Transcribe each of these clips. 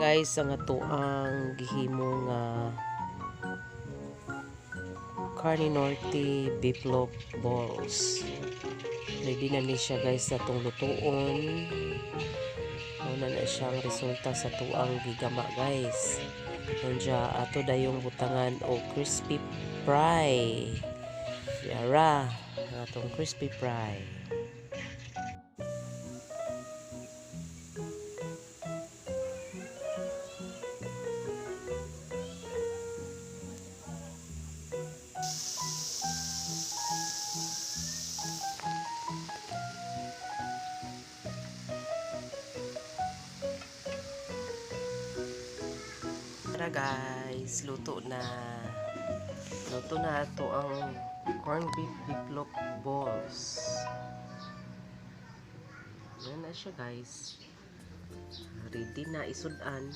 Guys, ang ato ang gihimo nga Carne Norte beef loaf balls. Ready na ni siya, guys, sa atong lutuon. Mao na na siya ang resulta sa tuang gigama, guys. Unya ato dayong butangan og crispy fry. Yara, ang atong crispy fry. Tara guys, luto na. Luto na ato ang corned beef beef balls. Yan na siya, guys. Ready na isudan.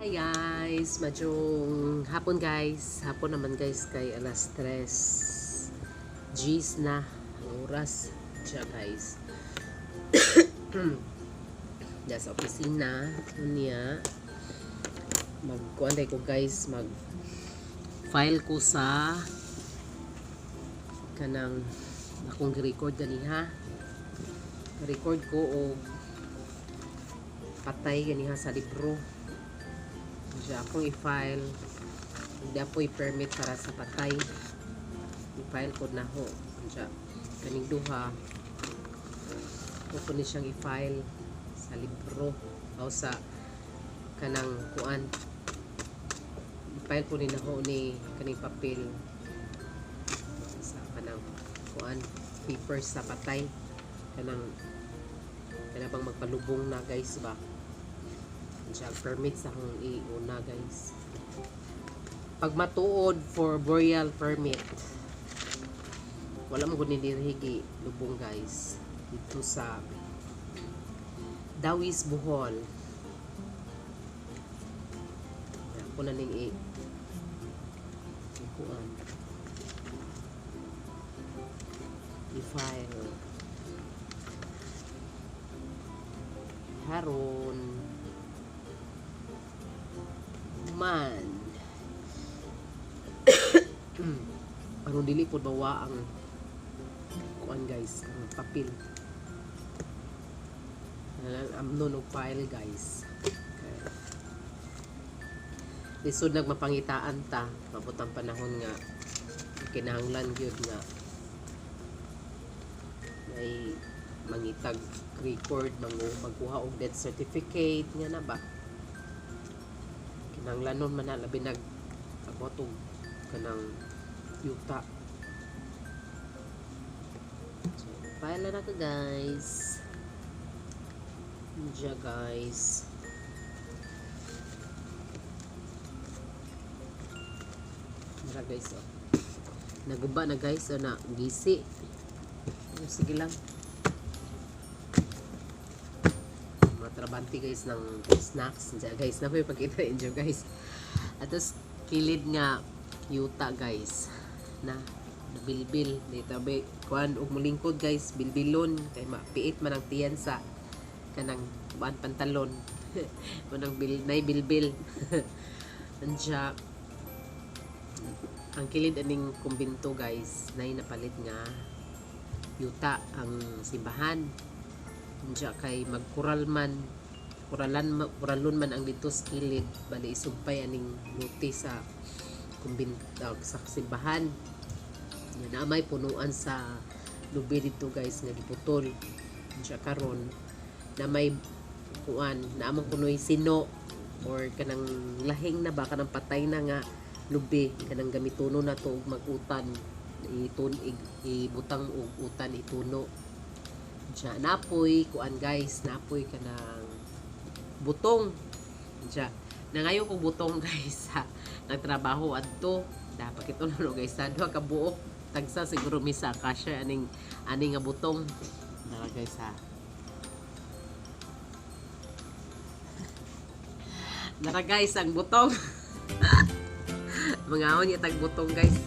Hi guys, maayong hapon, guys. Hapon naman, guys, kay alas 3 G's na ang oras siya, guys. Diya sa opisina, unya mag kuan ko, guys, mag file ko sa kanang akong record ganiha. Record ko og patay ganiha sa libro siya akong i-file. Hindi ako i-permit para sa patay. I-file ko na ho siya kaning duha ko ni siyang i-file sa libro o sa kanang kuan. I-file ko ni na ho ni kaning papel sa kanang kuan, papers sa patay, kanang kanang magpalubong na, guys, ba siya permit sa akong iuna, guys, pag matuod for burial permit. Wala mo guni diri lubong, guys, dito sa Dawis, Bohol. Ako na ning i ikuan, i-file haron man aron dili pod mawa ang kuan, guys, ang papel. Amnon og file, guys. Okay. Lisod nagmapangitaan ta, mabot ang panahon nga kinahanglan gyud nga may mangitag record, magkuha og death certificate nga na ba, kinahanglanon man na, labi nag abot og kanang yuta. So file na ka, guys. Diya, guys. Mara, guys, oh. Naguba na, guys, oh, na gisi. Oh, sige lang. Mga trabante, guys, ng snacks. Diya, guys, na may pagkita enjoy, guys. Atos kilid nga yuta, guys. Na bilbil dito be kuan og mulingkod, guys, bilbilon kay mapiit man ang tiyan sa kanang kuan pantalon manang bil nay bilbil. Anja ang kilid aning kumbinto, guys, nay napalit nga yuta ang simbahan. Anja kay magkural man, kuralan, kuralon man ang dito sa kilid, bali isumpay aning luti sa kumbinto, sa simbahan nga na may punuan sa lubi dito, guys, nga giputol. Anja karon na may kuan na among kunoy sino or kanang lahing na ba, kanang patay na nga lubi, kanang gamitono na to og mag-utan, itun ibutang og utan, ituno. Diya napoy kuan, guys, napoy kanang butong. Diya nangayo ko butong, guys, sa nagtrabaho adto. Dapat ito no, guys, sa duha ka buok, tagsa siguro mi sa cashier aning ani nga butong. Dara, guys, ha. Dara, guys, ang butong. Mga ahon niya tag butong, guys.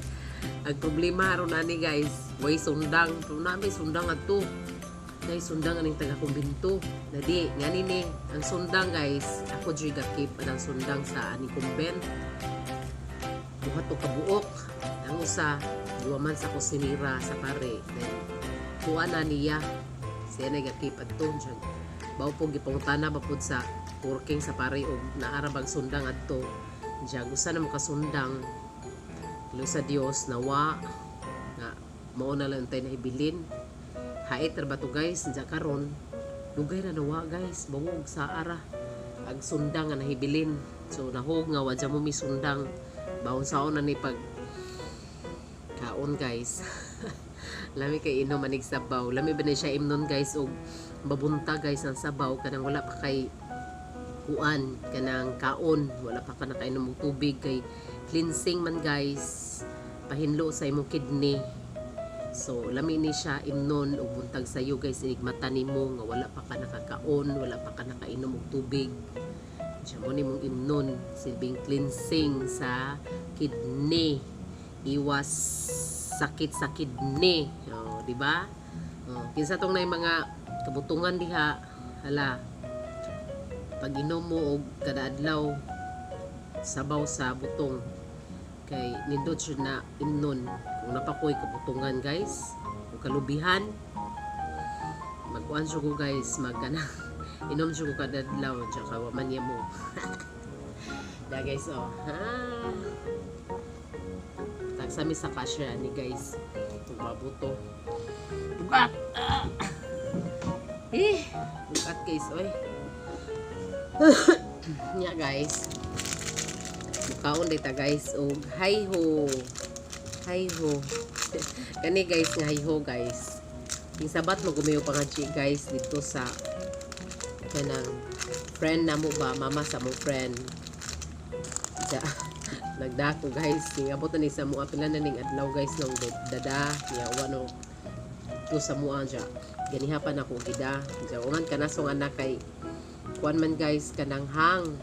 Ang problema aron ani, guys, way sundang. Pero nami sundang adto. Nay sundang aning taga kumbinto. Dadi ngani ni ang sundang, guys. Ako jud gakip ang sundang sa aning kumbent. Duha to ka buok. Ang usa duwa man sa kusinira sa pare. Then kuha na niya. Siya na gakip adto dyan. Bao po gipangutana ba pud sa working sa pare og naara bang sundang adto. Diyan gusto na makasundang. Tuloy sa Dios nawa nga mao na lang tayo nahibilin. Hait ra ba to, guys? Diyan karon dugay ra nawa, guys, bangog sa ara ag sundang nga nahibilin. So nahog nga wa mo mi sundang. Baon saon na ni pag kaon, guys. Lami kay inom manig sabaw. Lami ba na siya imnon, guys, og babunta, guys, ang sabaw kanang wala pa kay kuan kanang kaon, wala pa ka nakainom og tubig kay cleansing man, guys, pahinlo sa imong kidney. So lami ni siya imnon og buntag sayo, guys, inigmata nimo nga wala pa ka nakakaon, wala pa ka nakainom og tubig. Siya mo nimong imnon, silbing cleansing sa kidney, iwas sakit sa kidney. Oh, di ba? Oh, kinsa tong nay mga kabutungan diha, hala, pag inom mo og kada adlaw sabaw sa butong kay nindot siya na imnon kung napakoy kabutungan, guys, o kalubihan. Magkuan siya ko, guys, magkana inom siya ko kada adlaw tsaka wa man niya mo da, guys. Oh, ha, tagsami sa cashier ani, guys, ug mabuto bugat. Ah. Eh, bugat, guys, oy. Nya, guys, mukaon ta, guys, og hi ho, hi ho. Kani, guys, nga hi ho, guys, yung sabat mo gumayo pa nga, guys, dito sa kanang friend na mo ba, mama sa mo friend. Ja. Nagdako guys, ningabot na ni sa mua pila na ning adlaw guys nung dada niya wa no to sa mua dya. Ganiha pa na ko gida. Dya uman kanasong anak kay kuan man guys kanang hang.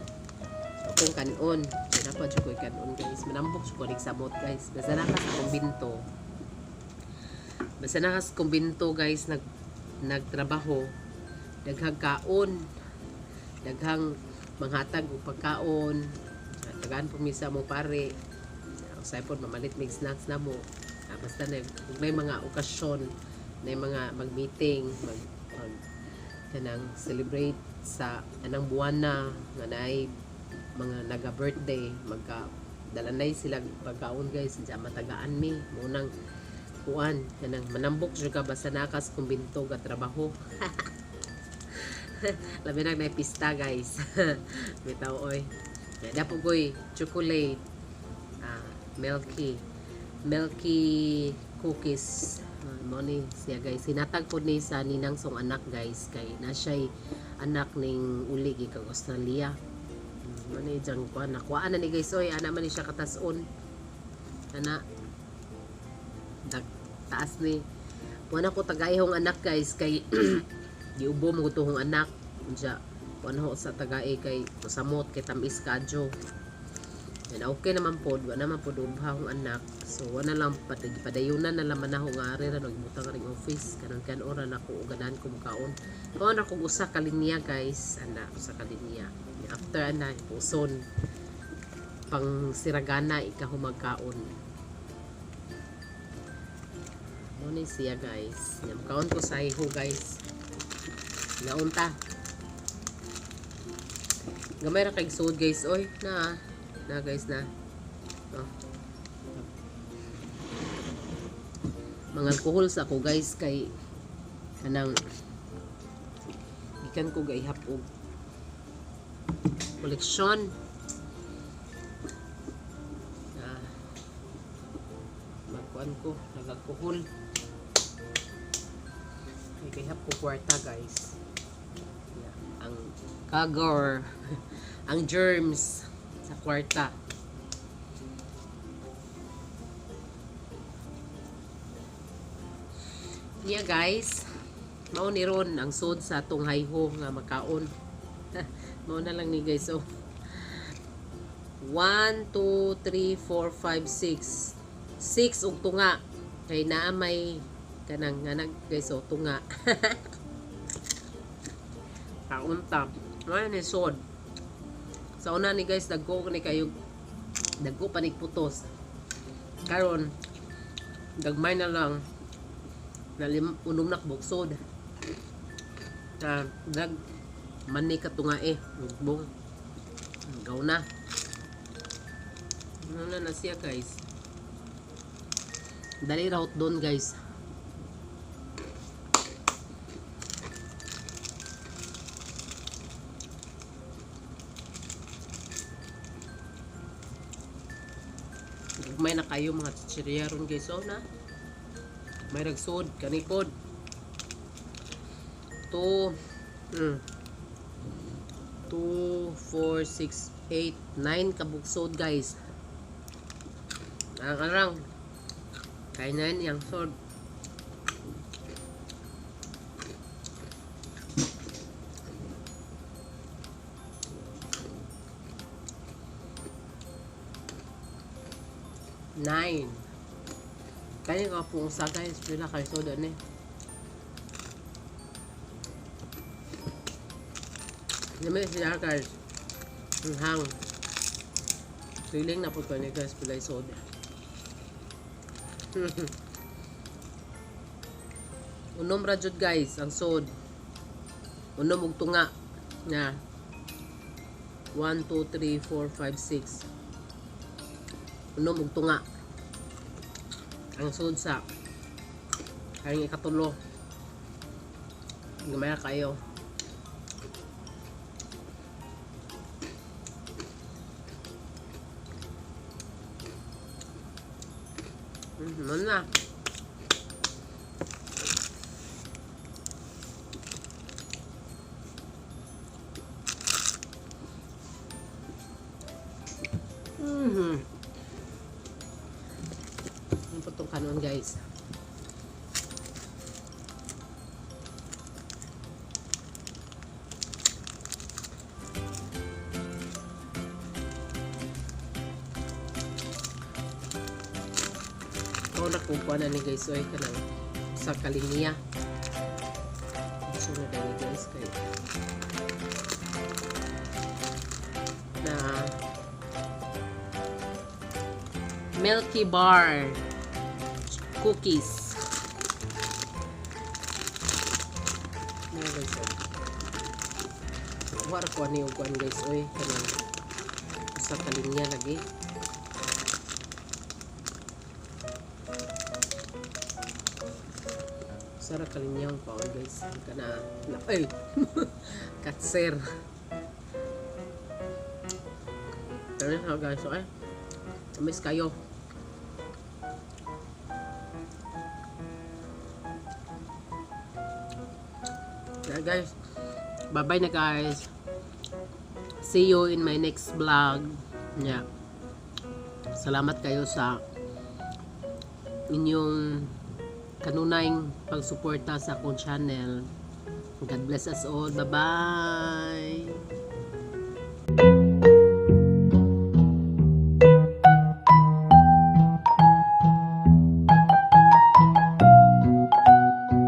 Akong kanon. Dya pa jud ko'y kanon guys. Manambok jud ko ning samot guys. Basta na ka sa kumbinto. Basta na ka sa kumbinto guys nagtrabaho. Daghang kaon. Daghang manghatag og pagkaon. Tagaan po misa mo pare. Usay po mamalit mig snacks na mo. Basta na ug may mga okasyon na mga mag-meeting, mag kanang celebrate sa anang buwan na nga naay mga naga-birthday, magka dalanay sila pagkaon guys, diya matagaan mi. Munang kuan kanang manambok jud ka basta nakas kumbinto ga trabaho. Labi na na pista guys. Bitaw oy. Dapo koy chocolate, milky cookies. Mo ni siya guys. Sinatag po ni sa ninang song anak guys kay na siya'y anak ning uli gikan Australia. Mo ni jang kuan nakuhaan na ni guys oy, ana man ni siya katason. Ana dag taas ni. Wala ko tagaihong anak guys kay giubo mo tuhong anak. Unsa kuan ho sa tagae kay samot kay tamis kadyo. And okay naman pod, wala naman pod ubha hong anak. So wala lang padayunan na lang man ako nga ari ra nagbutang ring office kanon kan ora na ko ganahan ko mukaon. Kaon ra kog usa ka linya guys, ana usa ka linya. After ana puson pang siragana ikaw magkaon. Mo ni siya guys. Nya mukaon ko sa iho guys. Naunta. Gamay ra kay sud guys oy na. Na guys na. Oh. Mga alkohol sa ako guys kay kanang gikan ko gaihap og koleksyon. Magkuan ko nag-alkohol. Kay gaihap ko kwarta guys. Yeah. Ang kagor, ang germs sa kwarta. Niya guys, mao ni ron ang sod sa atong hayho nga makaon. Mao na lang ni guys. So 1 2 3 4 5 6. 6 og tunga kay naa may kanang nga nag guys so tunga. Kaunta. Mao ni sod. Sa una ni guys dagko ni kayo dagko pa ni putos. Karon gagmay na lang. Nalim unom na buksod. Dag mani ka tunga eh. Bugbong. Gaw na. Ano na na siya guys. Dali raut doon guys. May na kayo mga chichirya ron guys. Oh na. May ragsod, kanipod. 2, 2, 4, 6, 8, 9 kabuksod guys. Arang-arang. Kaya 9 yung sod. 9. Kaya ka po sa guys, pila kayo soda ni. Naman sila guys. Ang hang. Feeling na po ko ni guys pila soda. Unom ra jud guys ang sod. Unom og tunga na 1 2 3 4 5 6. Unom og tunga. Ang sod sa kaning ikatulo. Gamay kayo. Ano na. Guys. Ako nakuha na ni, guys, oy, kanang sa kalinya. Gusto na dahil, guys, kay na Milky Bar cookies. Na, guys, oy. Wala ko ani og kuan, guys, oy, kanang sa kalinya lagi. Sara kalinyang pa, guys. Kana na ay katser. Pero na, guys, okay. Miss kayo. Yeah, guys. Bye-bye na, guys. See you in my next vlog. Yeah. Salamat kayo sa inyong kanunayng pagsuporta sa akong channel. God bless us all. Bye-bye!